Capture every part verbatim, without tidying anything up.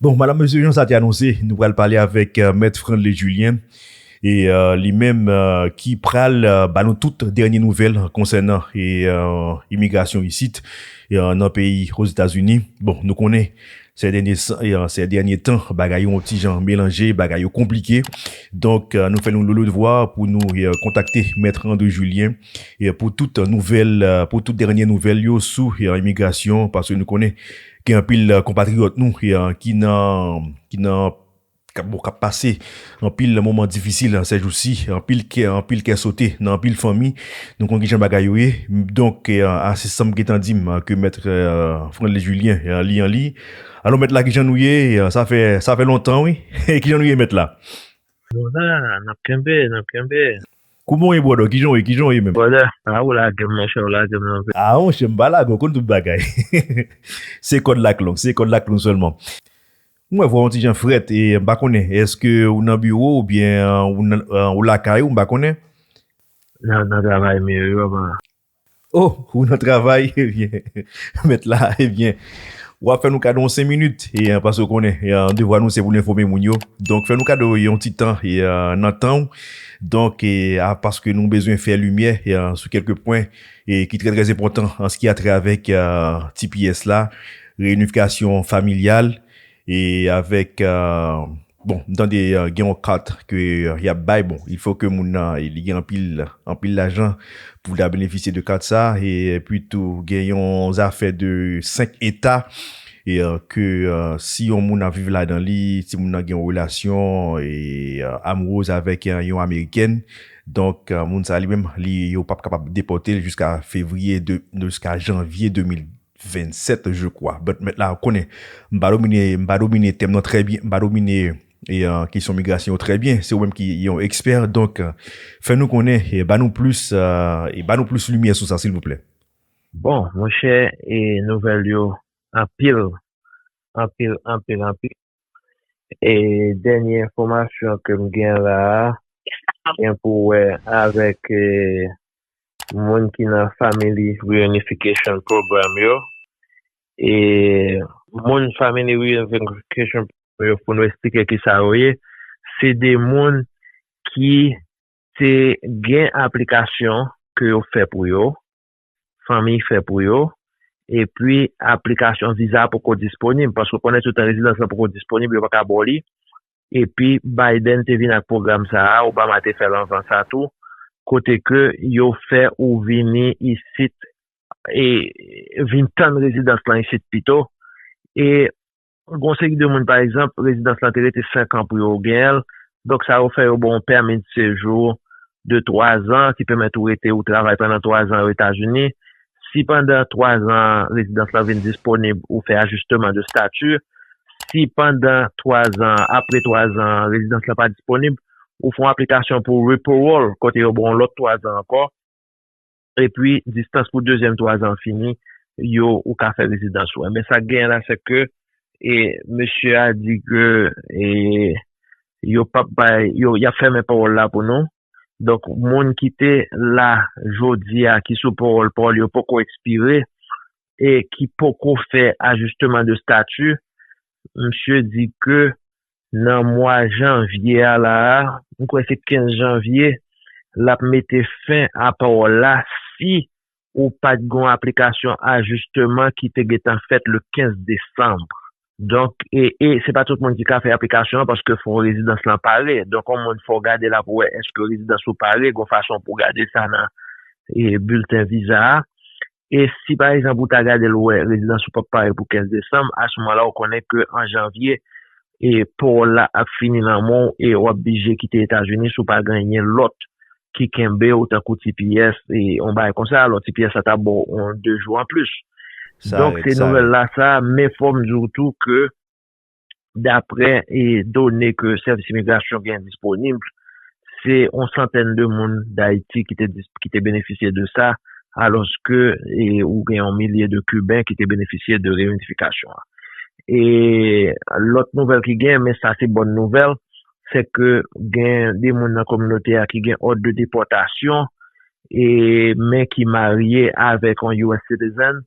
Bon, madanm, mesye, jan sa te anonse, nou pral pale avèk, euh, Mèt Franley Julien. E, euh, li menm, euh, ki pral, euh, ba nou tout dènye nouvèl konsènan, e, euh, imigrasyon isit, e, euh, nan peyi Ozetazini. Bon, nou konnen, se dènye san-, e, euh, se dènye tan, bagay yo yon ti jan melanje, bagay yo konplike. Donk, euh, nou fè nou lolo devwa pou nou, e, euh, kontakte Mèt André Julien, e, euh, pou tout nouvèl, euh, pou tout dènye nouvèl yo sou, e, euh, imigrasyon, paske nou konnen gen anpil, euh, konpatriyòt nou, e, euh, ki nan, ki nan k ap, bon, k ap pase anpil moman difisil, e, sèjousi, anpil kè, anpil kè sote nan anpil fanmi. Nou konn kijan bagay yo ye. Donk, e, a, se sa m gentan di m, e, ke Mèt, e, Franley Julien, e, li an li. Alò, Mèt la, kijan nou ye? E, sa fè, sa fè lontan, wi. Kijan nou ye, Mèt la? Nou la, n ap kenbe, n ap kenbe. Kouman w ye, brother? Kijan w ye? Kijan w ye menm? Brother, a, ou lage m, monchè, ou lage m nan. A, monchè, m pa lage w, konn tout bagay. Se kòd la k long, se kòd la k long sèlman. Mwen wè w yon ti jan frèt, e m pa konnen, èske ou nan biwo oubyen, e, ou nan, e, ou lakay ou, m pa konnen. Nan, nan travay m ye, wi, papa. Oh, ou nan travay, ebyen, Mèt la, ebyen, w ap fè nou kado yon senk minit, e, e, paske w konnen, e, e, devwa nou se pou n enfòme moun yo. Donk, fè nou kado yon ti tan, e, e, nan tan w. Donk, e, a, paske nou bezwen fè limyè, e, e, sou kèlke pwen, e, ki trè, trè enpòtan an se ki a trè avèk, e, T P S la, reyinifikasyon familyal, e avèk, e, bon, m tande, e, gen yon kat ke, e, y ap bay. Bon, il faut que moun nan, e, li gen anpil, anpil lajan pou l ta benefisye de kat sa, e, epi tou gen yon zafè de senk eta, e, e, ke, e, si yon moun ap viv ladan li, si moun nan gen yon relasyon, e, e, amoureuse avèk, e, yon amerikèn, donk, e, moun sa li menm, li, yo p ap kapab depòte l jiska fevriye de, jiska janvye de mil vennsèt, je crois. But Mèt la, ou konnen, m pa domine, m pa domine tèm nan trè byen, m pa domine, e, e, kesyon migrasyon yo trè byen. Se ou menm ki yon ekspè, donk, e, fè nou konnen, e ba nou plis, e, e ba nou plis limyè sou sa, silvouplè. Bon, monchè, e nouvèl yo anpil, anpil, anpil, anpil. E dènye enfòmasyon ke m gen la a, gen pou wè avèk, e, moun ki nan Family Reunification Program yo. E moun Family Reunification Program yo, pou nou eksplike ki sa yo ye, se de moun ki te gen aplikasyon ke yo fè pou yo, fanmi fè pou yo, epi aplikasyon viza poko disponib, paske w konnen toutan rezidans lan poko disponib, yo pa ka ba w li. Epi Biden te vin ak pwogram sa a, Obama te fè l anvan sa tou, kote ke yo fè ou vini isit, e vin tann rezidans lan isit pito. E gon seri de moun, pa egzanp, rezidans lan te rete senk an pou yo genyen l. Donk, sa yo fè, yo ba w yon pèmi de sejou de twa zan ki pèmèt ou rete, ou travay pandan twa zan Ozetazini. Si pandan twa zan rezidans lan vin disponib, ou fè ajisteman de stati. Si pandan twa zan, apre twa zan, rezidans lan pa disponib, ou fè yon aplikasyon pou reparole, kote yo ba w yon lòt twa zan ankò. Epi distans pou dezyèm twa zan fini, yo, ou ka fè rezidans ou. Men sa k genyen la, se ke, e, mesye a di ke, e, yo p ap bay, yo, y ap fèmen pawòl la pou nou. Donk, moun ki te la jodi a, ki sou pawòl, pawòl yo poko ekspire, e ki poko fè ajisteman de stati, misye di ke nan mwa janvye a la a, m kwè se kenz janvye, l ap mete fen a pawòl la si ou pa t gon aplikasyon ajisteman ki te gentan fèt le kenz desanm. Donk, e, e se pa tout moun ki ka fè aplikasyon an paske fò rezidans lan pare. Donk, yon moun fò w gade la pou wè èske rezidans ou pare, gon fason pou w gade sa nan, e, bilten viza a. E si, pa egzanp, ou ta gade l, ou wè rezidans ou p ap pare pou kenz desanm, a se moman la, ou konnen ke an janvye, e pawòl la ap fini nan men w e w ap blije kite Etazini si w pa genyen lòt ki kenbe w tankou T P S e yon bagay konsa, alò T P S la t ap ba w yon de jou anplis. Donk, se nouvèl la sa, men fò m di w tou ke daprè e done ke sèvis imigrasyon gen disponib, se yon santèn de moun Dayiti ki te dis-, ki te benefisye de sa, alòske, e, ou gen yon milye de Kiben ki te benefisye de reyinifikasyon an. E lòt nouvèl ki gen, men sa se bòn nouvèl, se ke gen de moun nan kominote a ki gen òd de depòtasyon, e, men ki marye avèk yon U S citizen,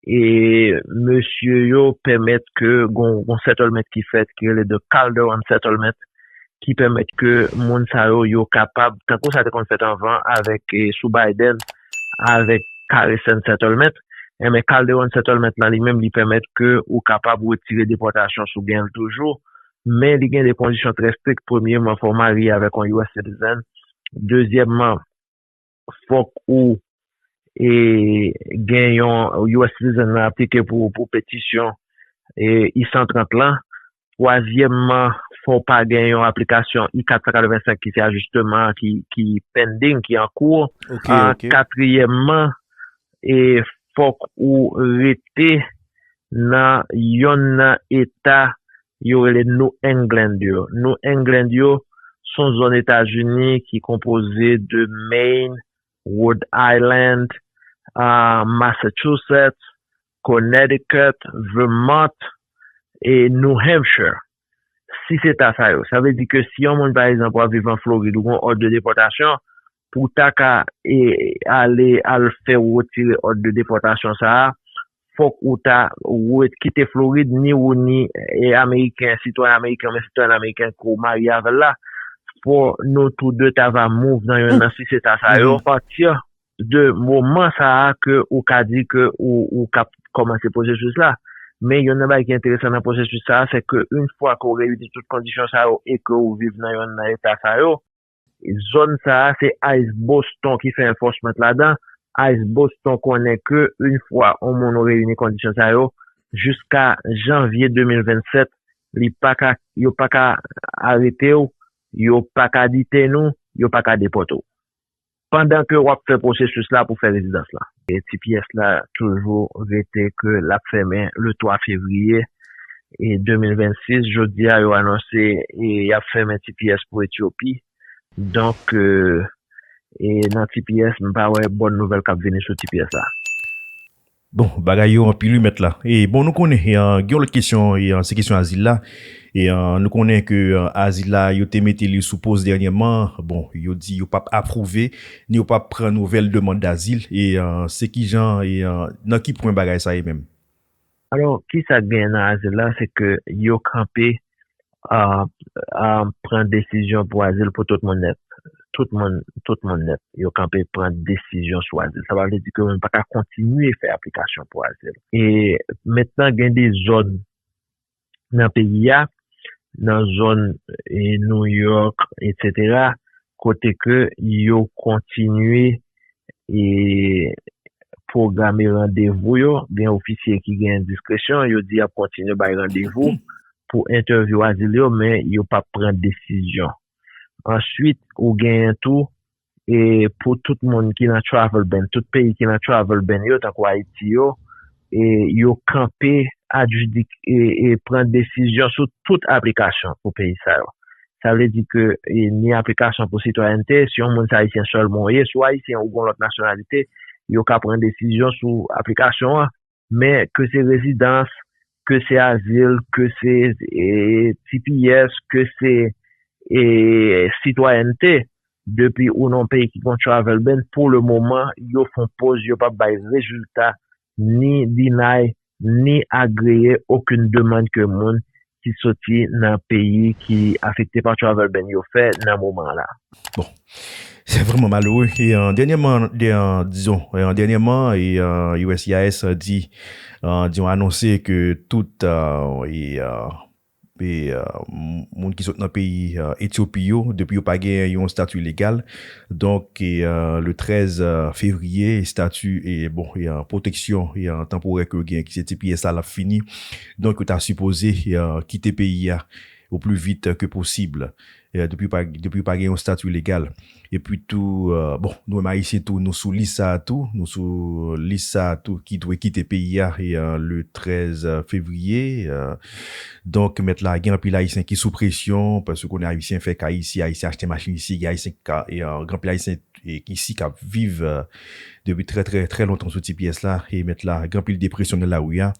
e mesye yo pèmèt ke gon, gon settlement ki fèt, ki rele de Calderon Settlement, ki pèmèt ke moun sa yo, yo kapab, tankou sa te konn fèt anvan avèk, e, sou Biden, avèk Carson Settlement, enben Calderon Settlement lan li menm, li pèmèt ke ou kapab retire depòtasyon si w gen l toujou, men li gen de kondisyon trè strik. Premyèman, fò w marye avèk yon U S citizen. Dezyèmman, fòk ou, e, gen yon U S citizen nan aplike pou, pou petisyon, e, I san trant lan. Twazyèmman, fò w pa gen yon aplikasyon I kat san katrevensenk ki se ajisteman an ki, ki pending, ki an kou. Ok, Ah, ok. Katriyèmman, e, fòk ou rete nan yonn nan eta yo rele New England yo. New England yo se yon zòn Etazini ki konpoze de Maine, Rhode Island, ah, Massachusetts, Connecticut, Vermont, e New Hampshire. Sis eta sa yo. Sa vle di ke si yon moun, pa egzanp, w ap viv an Florid, ou gen yon òd de depòtasyon, pou w ta ka, e, ale, al fè retire òd de depòtasyon sa a, fòk ou ta ret-, kite Florid, ni ou ni, e, Ameriken, sitwayen Ameriken, men sitwayen Ameriken ke w marye avè l la, fò nou tou de ta va move nan yonn nan sis eta sa yo, apati de moman sa a ke ou ka di ke ou, ou ka kòmanse pwosesis la. Men yonn nan bagay ki enteresan nan pwosesis sa a, se ke yon fwa ke w reyini tout kondisyon sa yo e ke w viv nan yonn nan eta sa yo, zòn sa a se ICE Boston ki fè enforcement ladan. ICE Boston konnen ke yon fwa yon moun ou reyini kondisyon sa yo, jiska janvye de mil vennsèt, li pa ka, yo pa ka arete w, yo pa ka detain ou, yo pa ka depòte w. Pandan ke w ap fè pwosesis la pou fè rezidans la. E T P S la toujou rete ke l ap fèmen le twa fevriye e de mil vennsis. Jodi a, yo anonse e y ap fèmen T P S pou Etyopi. Donk, e, e nan T P S, m pa wè bòn nouvèl k ap vini sou T P S la. Bon, bagay yo anpil wi mèt la. E bon, nou konnen, e, an, gen yon lòt kesyon, e, an, se kesyon azil la. E, an, nou konnen ke, an, azil la, yo te mete li sou poz dènyèman. Bon, yo di yo p ap apwouve, ni yo p ap pran nouvèl demann dazil. E, an, se ki jan, e, an, nan ki pwen bagay sa ye menm? Alò, ki sa k genyen nan azil la, se ke yo kanpe, a, a, pran desizyon pou azil pou tout moun nèt. Tout moun, tout moun nèt. Yo kanpe pran desizyon sou azil. Sa pa vle di ke moun pa ka kontinye fè aplikasyon pou azil. E mentnan, gen de zòn nan peyi a, nan zòn, e, New York, etsetera, kote ke yo kontinye, e, pwograme randevou yo, gen ofisye ki gen diskresyon, yo di y ap kontinye bay randevou pou entèvyou azil yo, men yo p ap pran desizyon. Answit, ou genyen tou, e, pou tout moun ki nan travel ban, tout peyi ki nan travel ban yo, tankou Ayiti yo, e, yo kanpe, adjidik-, e, e, pran desizyon sou tout aplikasyon pou peyi sa yo. Sa vle di ke, e, ni aplikasyon pou sitwayènte, si yon moun se ayisyen sèlman w ye, si w ayisyen ou gen yon lòt nasyonalite, yo ka pran desizyon sou aplikasyon an, men ke se rezidans, ke se azil, ke se, e, T P S, ke se, e, sitwayènte, depi ou nan yon peyi ki gen travel ban, pou le moman, yo fè yon poz, yo p ap bay rezilta, ni deny, ni agreye okenn demann ke moun ki soti nan peyi ki afekte pa travel ban yo fè nan moman la. Bon, se vrèman malere. E, an, dènyèman, dè-, an, dizon, e, an, dènyèman, e, an, U S C I S di, an, dizon, anonse ke tout, an, e, an, e, an, m-, moun ki sot nan peyi, an, Etyopi yo, depi yo pa gen yon estati legal, donk, e, an, le trèz, an, fevriye, estati, e, bon, e, an, pwoteksyon, e, an, tanporè ke yo gen, ki se T P S la, l ap fini. Donk, yo ta sipoze, e, an, kite peyi a o pli vit ke posib. E, depi pa, depi pa gen yon estati legal. Epi tou, e, bon, nou menm Ayisyen tou, nou sou lis sa a tou, nou sou lis sa a tou ki dwe kite peyi a, e, e, le trèz fevriye. E, donk, mèt la, gen anpil Ayisyen ki sou presyon, paske konnen Ayisyen fè kay isi, Ayisyen achte machin isi, gen Ayisyen ka, e, e, gen anpil Ayisyen, e, ki isi k ap viv, e, depi trè, trè, trè lontan sou T P S la, e mèt la, gen anpil depresyon nan lari a.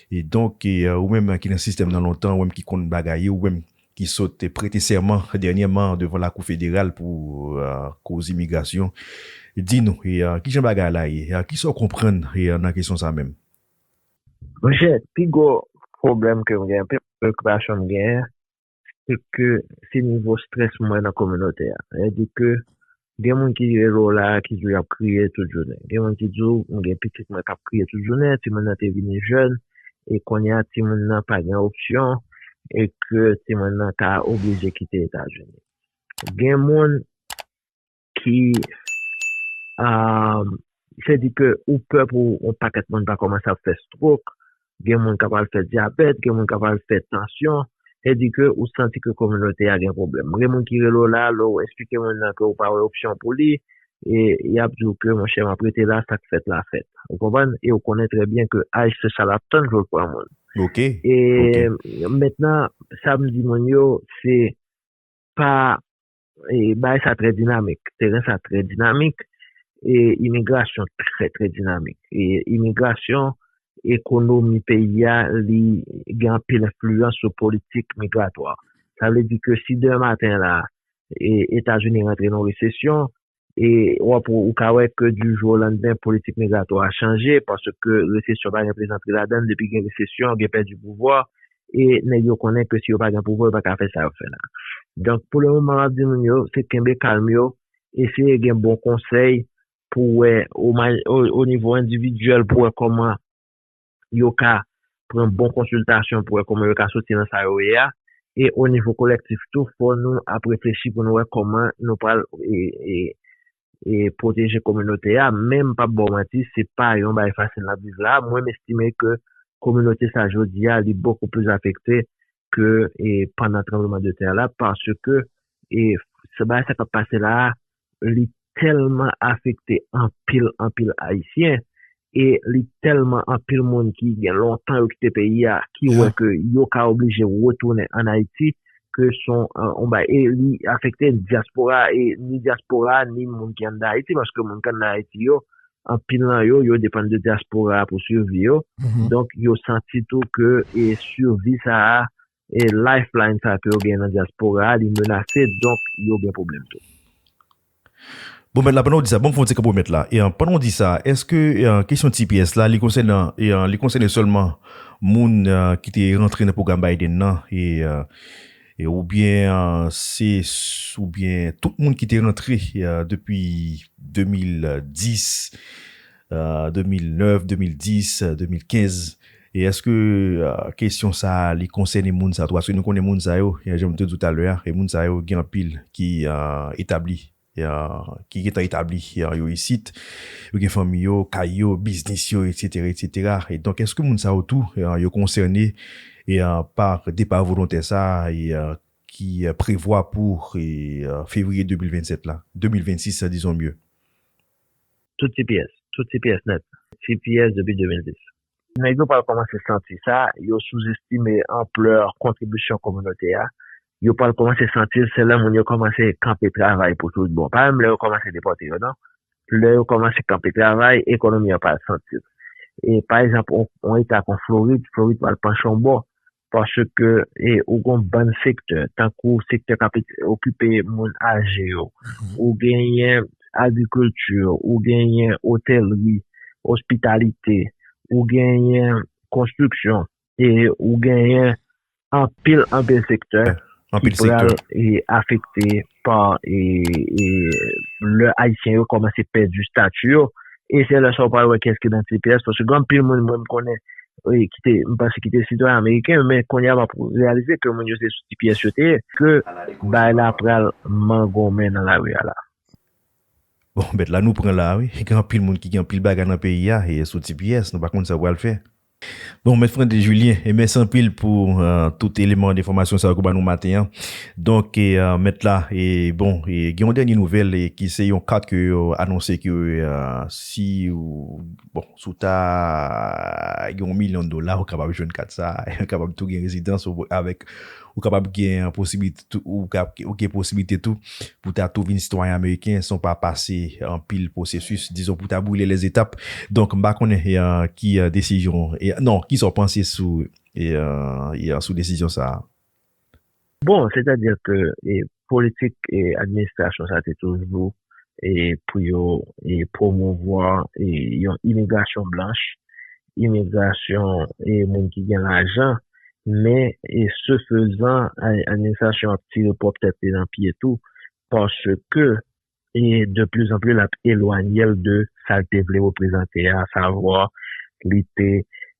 E donk, e, e, ou menm ki nan sistèm nan lontan, ou menm ki konn bagay yo, ou menm ki sot prete sèman dènyèman devan Lakou Federal pou, e, koz imigrasyon. Di nou, e, e, kijan bagay la ye? E, kisa w konprann, e, nan kesyon sa menm? Monchè, pi gwo pwoblèm ke m gen, pi gwo preokipasyon m gen, se ke se nivo strès m wè nan kominote a. Sètadi ke gen moun ki rele w la, ki di w y ap kriye tout jounen. Gen moun ki di w, m gen pitit mwen k ap kriye tout jounen, timoun nan te vini jèn, e kounye a timoun nan pa gen opsyon, e ke timoun nan ka oblije kite Etazini. Gen moun ki, um, sètadi ke ou pè pou yon pakèt moun pa kòmanse ap fè stroke, gen moun k ap al fè dyabèt, gen moun k ap al fè tansyon, sètadi ke ou santi ke kominote a gen pwoblèm. Gen moun ki rele w la, lè w eksplike moun nan ke ou pa wè opsyon pou li, e y ap di w ke, monchè, m ap rete la, sa k fèt la fèt. Ou konprann? E ou konnen trè byen ke ach se sa l ap tann pou l pran moun. Ok. E mentnan, sa m di moun yo, se pa, e, bagay sa trè dinamik, teren sa trè dinamik, e imigrasyon trè, trè dinamik. E imigrasyon, ekonomi peyi a, li gen anpil enfliyans sou politik migratwa. Sa vle di ke si demen maten la, e, Etazini rantre nan resesyon, e w ap, ou ka wè ke du jour au lendemain, politik migratwa a chanje, paske resesyon pa gen plis antre ladan l, depi gen resesyon, gen pèdi pouvwa, e nèg yo konnen ke si yo pa gen pouvwa, yo pa ka fè sa y ap fè la. Donk, pou le moman, m ap di moun yo, se kenbe kalm yo, eseye gen bon konsèy pou wè, o, o nivo endividyèl, pou wè kòman yo ka pran bon konsiltasyon pou wè kòman yo ka soti nan sa yo ye a. E o nivo kolektif tou, fò nou ap reflechi pou nou wè kòman nou pral e, e, e pwoteje kominote a. Men m p ap ba w manti, se pa yon bagay fasil n ap viv la. Mwen, m estime ke kominote sa jodi a, li bokou plis afekte ke e, pandan tranbleman de tè la, paske e, se bagay sa k ap pase la a, li tèlman afekte anpil, anpil Ayisyen, e li tèlman anpil moun ki gen lontan yo kite peyi a, ki wè ke yo ka oblije retounen ann Ayiti, ke son, e, on bagay, e li afekte dyaspora, e ni dyaspora, ni moun ki anndan Ayiti, paske moun ki anndan Ayiti yo, anpil nan yo, yo depann de dyaspora a pou sivi yo. Donk, yo santi tou ke e sivi sa a, e lifeline sa ke yo gen nan dyaspora a, li menase, donk yo gen pwoblèm tou. Bon, mèt la, pandan w di sa, bon, fè yon ti kanpe mèt la. E pandan w di sa, èske e, kesyon T P S la, li konsène, e, li konsène sèlman moun e, ki te rantre nan pwogram Biden nan, e, e oubyen e, se oubyen tout moun ki te rantre e, depi de mil dis, e, de mil nèf, de mil dis, e, de mil kenz, E èske e, kesyon sa a, li konsène moun sa a tou? Paske nou konnen moun sa yo, e, jan m te di w talè a, e moun sa yo gen anpil ki e, etabli, e, ki gentan etabli e, yo isit, yo gen fanmi yo, kay yo, biznis yo, etsetera, etsetera. E donk, èske moun sa yo tou, e, yo konsène e, pa depa volontè sa a, e, ki e, prevwa pou e, fevriye de mil vennsèt la, de mil vennsis, dizon mye? Tout T P S, tout T P S nèt. T P S depi de mil dis. Nèg yo pral kòmanse santi sa, yo souzestime anplè kontribisyon kominote a, yo pral kòmanse santi l, se lè moun yo kòmanse kanpe travay pou tout bon. Pa menm lè yo kòmanse depòte yo, non. Lè yo kòmanse kanpe travay, ekonomi an pral santi l. E, pa egzanp, yon, yon eta kon Florid, Florid pral panche yon bò, paske e, ou gen yon bann sektè, tankou sektè k ap okipe moun aje yo, ou genyen agrikilti, ou genyen otèlri, ospitalite, ou genyen konstriksyon, e ou genyen anpil, anpil sektè ki pral e, afekte pa e, e, lè Ayisyen yo kòmanse pèdi estati yo. E se lè sa w pral wè kiyès ki nan T P S, paske gen anpil moun mwen m konnen e, ki te, m panse ki te sitwayen ameriken, men kounye a m ap reyalize ke moun yo se sou T P S yo te ye, ke bagay la pral mangonmen nan lari a la. Bon, mèt la, nou pran la, wi. Gen anpil moun ki gen anpil bagay nan peyi a, e sou T P S, nou pa konn sa yo pral fè. Bon, mèt Frantz Julien, e mèsi anpil pou e, tout eleman de enfòmasyon sa yo ke w ba nou maten an. Donk, e, e, mèt la, e bon, e gen yon dènye nouvèl, e ki se yon kat ke yo anonse ke e, si ou, bon, si w ta gen yon milyon dola, ou kapab jwenn kat sa, ou kapab tou gen rezidans ou, avèk, ou kapab gen posibilite tou, ou, ka, ou gen posibilite tou pou ta tou vin sitwayen ameriken san w pa pase anpil pwosesis, dizon, pou ta brile lèzetap. Donk, m pa konnen e, e, ki e, desizyon, e, non, kisa w panse sou, e, e, e, sou desizyon sa a? Bon, sètadi ke e, politik e, administrasyon sa te toujou e, pou yo e, pwomouvwa e, yon imigrasyon blanch. imigrasyon e moun ki gen lajan, men e se fezan, a- administrasyon ap tire pwòp tèt li nan pye tou, paske e de plus en plus l ap elwanye l de sa l te vle reprezante a, savwa li te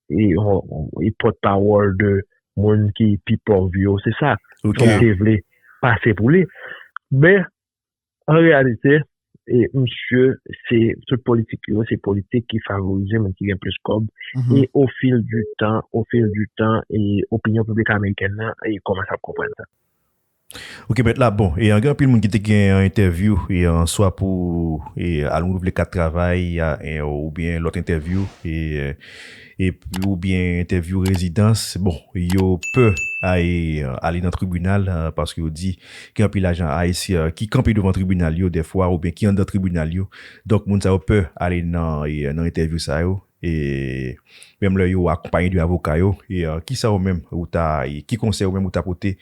e, e pòtpawòl de moun ki pi pòv yo. Se sa Ok. Trump te vle pase pou li. Men, an reyalite, e, misye, se tout politik yo, se politik ki favorize moun ki gen plis kòb. Mhm. E o fil di tan, o fil di tan, e opinyon piblik amerikèn nan, e kòmanse ap konprann sa. Ok, mèt la, bon, e gen anpil moun ki te gen yon entèvyou, e an swa pou e, al renouvle kat travay, a, e, oubyen lòt entèvyou, e, e, oubyen entèvyou rezidans, bon, yo pè a, e, ale nan tribinal, a, paske yo di gen anpil ajan ice, a, ki kanpe devan tribinal yo dèfwa, oubyen ki anndan tribinal yo. Donk, moun sa yo pè ale nan, e, nan entèvyou sa yo. E menm lè yo akonpaye de avoka yo, e, a, ki sa ou menm ou ta, e, ki konsèy ou menm ou ta pote,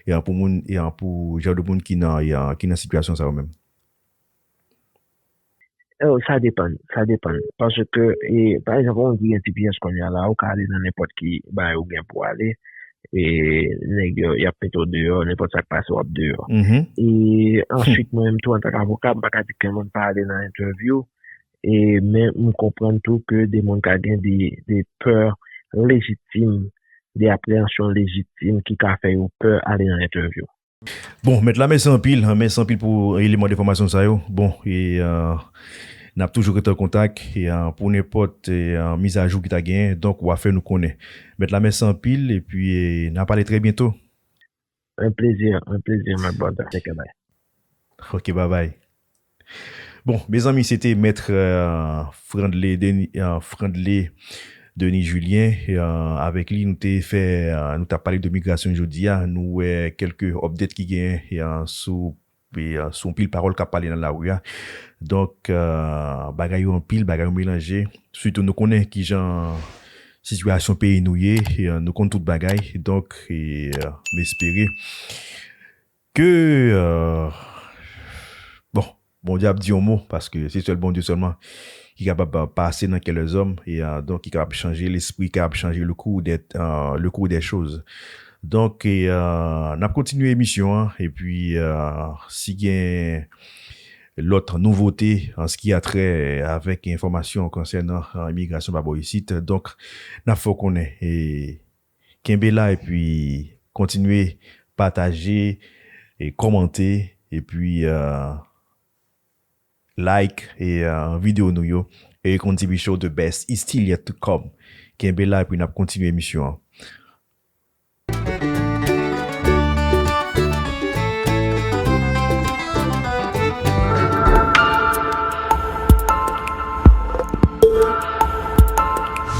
e, a, pou moun, e, a, pou jan de moun ki nan, e, a, ki nan sitiyasyon sa yo menm? Oh, sa depann, sa depann. Paske, e, pa egzanp, ou ki gen T P S kounye a la, ou ka ale nan nenpòt ki bagay ou gen pou ale. E nèg yo, y ap mete w deyò, nenpòt sa k pase w ap deyò. Mhm. E answit, mwen menm tou, antanke avoka, m pa ka di ke moun pa ale nan entèvyou. E, men m konprann tou ke de moun ka gen de, de pè lejitim, de apreyansyon lejitim ki ka fè yo pè ale nan entèvyou. Bon, mèt la, mèsi anpil, mèsi anpil pou eleman de enfòmasyon sa yo. Bon, e, a, n ap toujou rete an kontak, e, a, pou nenpòt, e, a, mizajou ki ta genyen, donk w a fè nou konnen. Mèt la, mèsi anpil, epi, e, n a pale trè byento. Un plaisir, un plaisir, my brother. Take care, bye. Ok, bye bye. Bon, mezanmi, se te mèt, e, Frandley Denis, e, Frandley Denis Julien, e, avèk li, nou te fè, e, nou t ap pale de migrasyon jodi a, nou wè kèlke update ki genyen, e, sou, e, sou anpil pawòl k ap pale nan lari a. Donk, e, bagay yo anpil, bagay yo melanje. Sitou nou konnen kijan sitiyasyon peyi nou ye, e, nou konn tout bagay. Donk, e, m espere ke, e, bon, Bondye ap di yon mo, paske se sèl Bondye sèlman ki kapab, e, pase nan kè lèzòm, e, e, donk ki kapab chanje lespri, ki kapab chanje le cours des, e, le cours des choses. Donk, e, e, n ap kontinye emisyon an, epi, e, si gen lòt nouvote an se ki a trè avèk enfòmasyon konsènan, e, imigrasyon pa bò isit, donk, n ap fè w konnen. E kenbe la, epi kontinye pataje, e kòmante, epi, e, like, e, e, videyo nou yo. E konn T V Show, the best is still yet to come. Kenbe la, epi n ap kontinye emisyon an.